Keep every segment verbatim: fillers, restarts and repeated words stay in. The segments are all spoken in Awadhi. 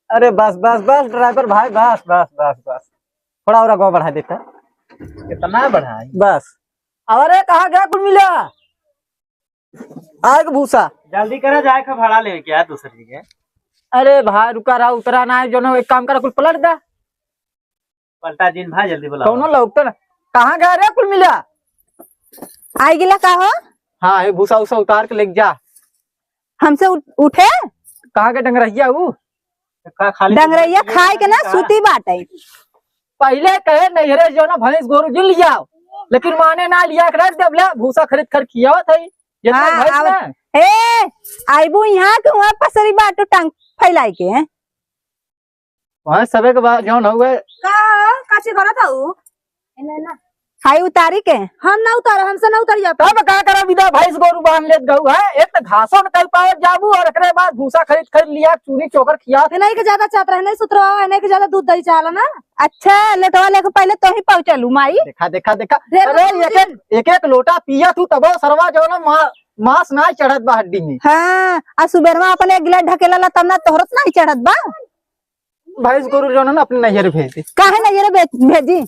अरे बस, बस, बस, ड्राइवर भाई, बस, बस, बस, बस। थोड़ा और आगे बढ़ा देता। कितना बढ़ाई? बस। अरे, कहाँ गया कुल मिला? आए के भूसा। जल्दी करा, जाए के भाड़ा लेवे के है दूसरी जगह। अरे भाई, रुका रहा, उतरा ना है, जो ना, एक काम करा, कुल पलट दा। पलटा जिन भाई, जल्दी बुलावा। कौनो लौकते ना। कहाँ गया रे कुल मिला? आई गिला का हो? हाँ, ये भूसा उसा उतार के लेके जा। हमसे उठ-, उठे? कहाँ के डंगरहिया ऊ? का खाली डंगरहिया खाए के ना सूती बाटे। पहिले कहे नैहरे जो ना भैंस गोरू जिन लियाओ, लेकिन माने ना, लिया के रख देब, ले भूसा खरीद खरीद खियावत है। जितना हाँ, भैंस आवत ना। ए, आइबू यहाँ के वहाँ पसरी बाटो टांग फैलाई के, हैं? वहाँ सबे के बाद जौन हउए। का हो? काची करत हऊ? हाय उतारी के? हम ना उतारे, हमसे ना उतरी जाता। तब का करब, इधर भैंस गोरू बांध लेत गऊ है, एक तो घासो न कई पावत जाबू और एकरे बाद भूसा खरीद खरीद लिया, चूनी चोकर खिया। है नहीं के ज्यादा चाहत रहे, नहीं सुतरवा है, नहीं के ज्यादा दूध दही चाहला ना। अच्छा, लोटवा लेके पहले तो ही पहुँचलू माई। देखा, देखा, देखा। ढेर अरे, दूध एक, एक, एक, एक लोटा पिया तू, तबो सरवा जौन मा-, मांस ना चढ़त बा हड्डी में। हाँ, आ सुबेरवा अपन एक गिलास ढकेला ला, तब ना तोहरत ना चढ़त बा। भैंस गोरू जौन है ना, अपने नैहर भेज दे। काहे नैहर भेज, भेजी?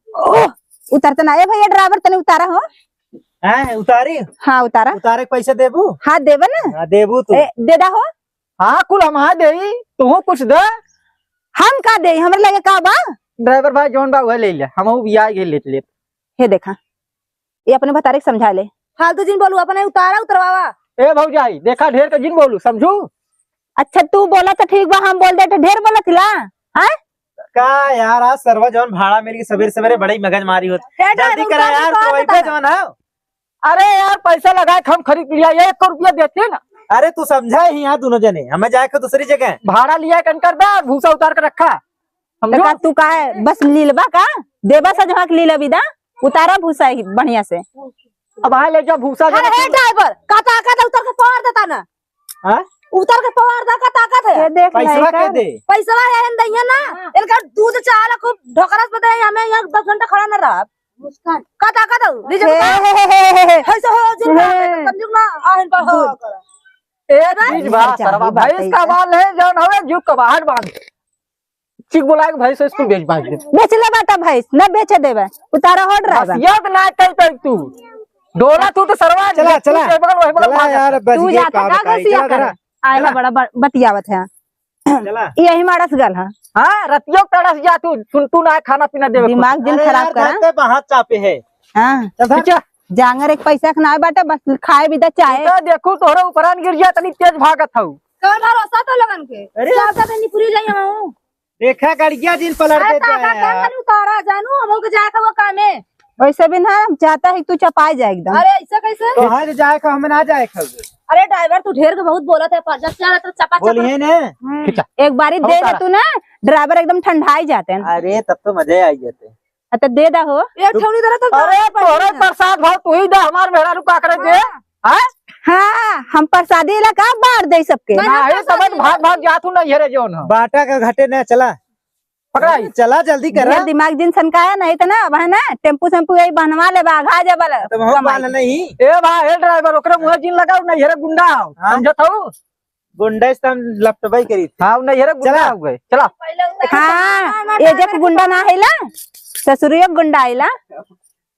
ओह, उतरते ना। ए भैया ड्राइवर, तनी उतारा हो। हैं, उतारी? हाँ, उतारा। उतारे के पैसा देबू? हाँ, देबे ना। हाँ, देबू तू। ए, दे दा हो। हाँ, कुल हम हाँ देई, तू कुछ दे। हम का देई, हमरे लगे का बा? ड्राइवर भाई जौन बा, उहे ले ले, हम भी आ गए लेत लेत। हे देखा, ये अपने भतारे के समझा ले। फालतू जिन बोलू, अपने उतारा उतरवावा। ए भौजाई, देखा ढेर के जिन बोलू, समझू? अच्छा तू बोला तो ठीक बा, हम बोल दे तो ढेर बोलत हिला, हैं? का यार, आज सरवा जौन भाड़ा मिल गई सबेरे सबेरे, बड़ी मगज मारी होत। हे जल्दी ड्राइवर, करा उतार यार, के तो कौन वैसे देता? जौन है। अरे यार, पैसा लगा के हम खरीद लिया, एक रुपया देते ना। अरे तू समझा ही यहाँ दोनों जने, हमें जाए के दूसरी जगह। भाड़ा लिया के कर दा, भूसा उतार के रखा। तो समझो? का तू का है, बस लीलबा का? देबा सजवा के लीलबी दा, उतारा भूसा ही बढ़िया से। अब आए ले जा भूसा अरे जरा हे तू। ड्राइवर, का ताकत है, उतर के पवार देता ना। हाँ? उतर के पवार दा, का ताकत है? ये देख पैसवा लड़का। के दे। पैसवा है, हम दइया ना। हाँ। इनका दूध चाला खूब ढोकरस पे दे, हमें यहाँ दस घंटा खड़ा ना रहा। मुस्कान। का ताकत है? डीजे हे, का? हे, हे, हे, हे, हे। है से हो, जिन का, हे। समझू ना, आ, इनका हो, दूध। कर। एक अरे? चीज बा, इधर जा, सरवा इधर भैंस जा, का इधर। बाल है, जौन हवे, जुग का बाहर बांध। ठीक बोला कि भैंस स्कूल भेज भाग दे। बेच ले बाटा भैंस, न बेचे देबे। उतारा हो ड्राइवर। बस याद ना कई कई तू। डोला तू तो सरवा चला, देख, तू चला। ए बगल, वही बगल चला भाग यार, जा। बच तू गए, जाता का का बताई? गलतिया चला करे? करा। आए चला। बड़ा ब-, बतियावत है। चला। यही मारस गल है। हाँ, रतियों के तरस जा तू, सुन तू ना खाना पीना देवे दिमाग कुछ। जिन अरे खराब यार, करा। धरते बा हाथ चापे है। हाँ। चल धर। पीछे। जांगर एक पैसा के ना बाटे, बस खाए भी दे चाहे। तो देखू तोहरे ऊपरान गिर जा, तनी तेज भागत हऊ। कौन भरोसा तो लगन के? अरे। क्या पता नहीं पूरी जाई हम। देखा, गड़िया जिन पलट अरे देता काका, है का यार। करूँ तारा जानू, हम लोग जाए का वो काम है। वैसे भी ना, हम चाहता है तू चपाई जाए एकदम। अरे, ऐसे कैसे? तो हाँ, जो जाए का, हमें ना जाए का। अरे, ड्राइवर, तू ढेर के बहुत बोलत है, पर जब चला तो चपा चपा। बोलिए ने। हम्म। खींचा। एक बारी बहुत दे दे सारा। तू ना, ड्राइवर एकदम ठंडाई जाते हैं। अरे, तब तो मजे आई जाते हैं। हाँ, तो दे दा हो। ये तू ठौनी दे रहा तो अरे, तोहरे प्रसाद भाव तू ही दे, हमार मेहरारू का करे दे। हाँ। हाँ? हाँ, हम प्रसादी ला का बांट दे सबके। नहीं, हम नहीं, प्रसादी तबे तो भाग, भाग जातू नहीं है रे जौन हम। बाटा का घाटे ना चला। पकड़ाई। चला जल्दी करा। ढेर दिमाग जिन सनकाया नहीं तो ना, अब है ना, टेम्पू सेम्पू यही बहनवा ले बा, घा जा बल। तब हम कमाई। बाल नहीं। ए भाई, ए ड्राइवर, ओकरे मुँहे जिन लगाओ, नहीं हेरे गुंडा हो। हाँ। समझत हो? गुंडा से हम लपटबाई करी थी। हाँ, नहीं हेरे गुंडा चला। हो गए। चला। हाँ, ये जे गुंडा ना है ला, ससुरियो गुंडा है ला।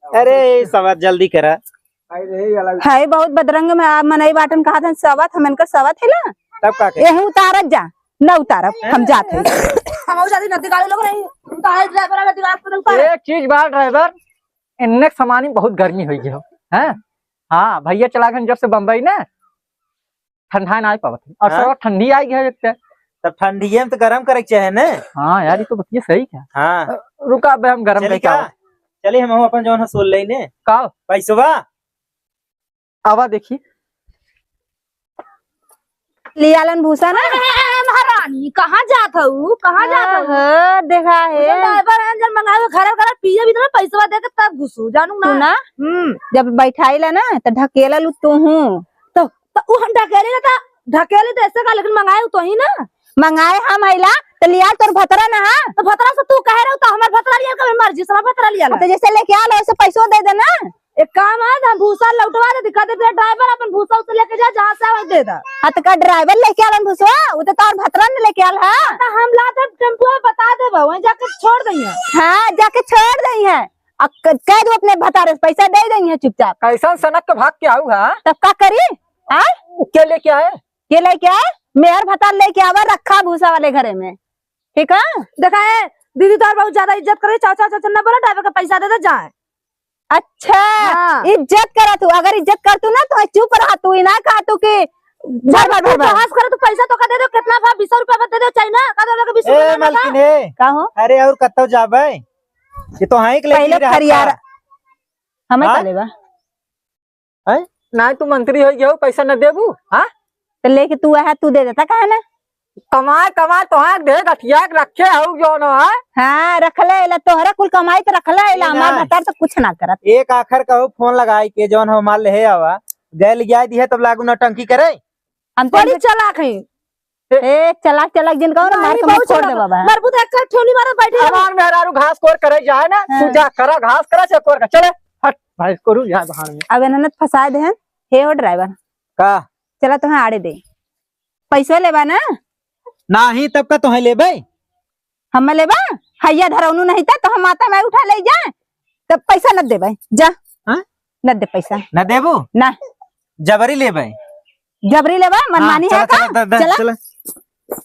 अरे, सवाद जल्दी करा। है बहुत बदरंग में, आ, मनई बाटन कहा था सवत, हम इनका सवत है ला। तब का करे? यही उतारत जा, न उतारब, हम जात है। हम जाती नदी गाड़ी लोग नहीं, हम तो हाई ड्राइवर वाला दिमाग पर उतारे। एक चीज बा ड्राइवर, इन्ने के सामानी बहुत गर्मी होई गई हो, हैं? हाँ, भैया चला गए जब से बम्बई ना, ठंडा ना आ पावत है। और हाँ? सब ठंडी आई गई है एक तो। तब ठंडिये में तो गरम करे के चाहे ना। हाँ यार, ये तो बतिया सही क्या? हाँ। रुका, अबे हम गरम चली करके का? आओ। चली हम, हम अपन जौन है सोल लेने। का? पैसवा। आवा देखी। लियालन भूसा ना। ए, ए, ए, महारानी, कहाँ जात हऊ? कहाँ जात हऊ? हाँ, देखा है। ड्राइवर है, जब मंगावे घर घर पिए भी तो पैसवा दे के तब घुसू, जानू ना। तू ना? हम्म। जब बैठाई ला ना, तो ढकेला लू तू हूँ। तो, तो उ हम ढकेले ना, तो ढकेले तो ऐसे का, लेकिन मंगाए तो ही ना। मंगाए हम आइला, तो लिया तोर भतरा ना हा? तो भतरा से तू कहे रहो, तो हमार भतरा लिया कभी मर्जी से, हमार भतरा लिया ला। तो जैसे लेके आ लो, वैसे पैसो दे देना। एक काम है, हम भूसा लौटवा दे, दिखा देते हैं, ड्राइवर अपन भूसा उसे लेके जा, जहाँ से आवे दे दा। हाँ, तो का ड्राइवर लेके आलन भूसवा? वो तो तोर भतरन लेके आल है। तो हम ला दे टेम्पो में, बता दे बा, वहीं जाके छोड़ दइहैं। हाँ, जाके छोड़ दइहैं। अब क-, कह दो अपने भतारे से पैसा दे दइहैं चुपचाप। कैसन सनक के भाग के आऊ है? तब का करी? हाँ? के लेके आए? के लेके आए? मेहर भतार लेके आवा, रखा भूसा वाले घरे में। ठीक है? देखा है, दीदी तोहर बहुत ज्यादा इज्जत करे, चाचा चाचा न बोला, ड्राइवर का पैसा दे दे जाए। अच्छा, हाँ। इज्जत करा तू, अगर इज्जत कर तू ना तो चुप रहा तू, ही ना कहा तू कि भर, भर, भर, तू भर। बहस करे, तू पैसा तो का दे दो, कितना भा, बीस रुपया दे दो, चाहे ना, का दो लगे बीस ए, रुपया ना मालकिन, बा। ए। का हो? अरे, और कत्तो जाबे? ये तो हाँ, एक पहले लेके रहा फरियार था। हमें हाँ? का लेबा? हैं? ना, तू मंत्री हो गयो, पैसा न देबू, हाँ? तो लेके तू आया, तू दे देता, काहे ना? कमाए, कमाए, तो हाँ, दे गठिया के रखे हो जो ना, हाँ? हाँ, रख ले, ला तोहरा कुल कमाई तो रख ले, ला, ना। हमार भतार तो कुछ ना करत। एक आखर कहो फोन लगाई के जौन हो माल ले आवा, गैल जाए दिहे तब लागू नौटंकी करे। हम तो बड़ी इनके चालाक है। ए, चलाक, चलाक जिन कहो ना, मार नहीं, के मुंह बहुत फोड़ दे चालाक। बाबा। मरबू तो एक ठेवनी मारत बैठे हैं। हमार मेहरारू घास कोर करे जाए ना, हाँ। तू जा करा घास करा, से कोर का, चले, हट, भाई, कोरू जाए बहान में। अब इन्होंने फंसा दे हैं, हे हो ड्राइवर। का? चला तुम्हें आड़े दे। पैसा लेबा ना? नाही, तब का तुम्हें लेबे? हम लेबा? हैया धरौनू नहीं था, तो हम माता में उठा ले जाए, तब पैसा न देबे, जा। हाँ? न दे पैसा। न देबू? ना। जबरी लेबे? जबरी लेबा, मनमानी हाँ, है चला, का? चला, द-, द-, चला। चला।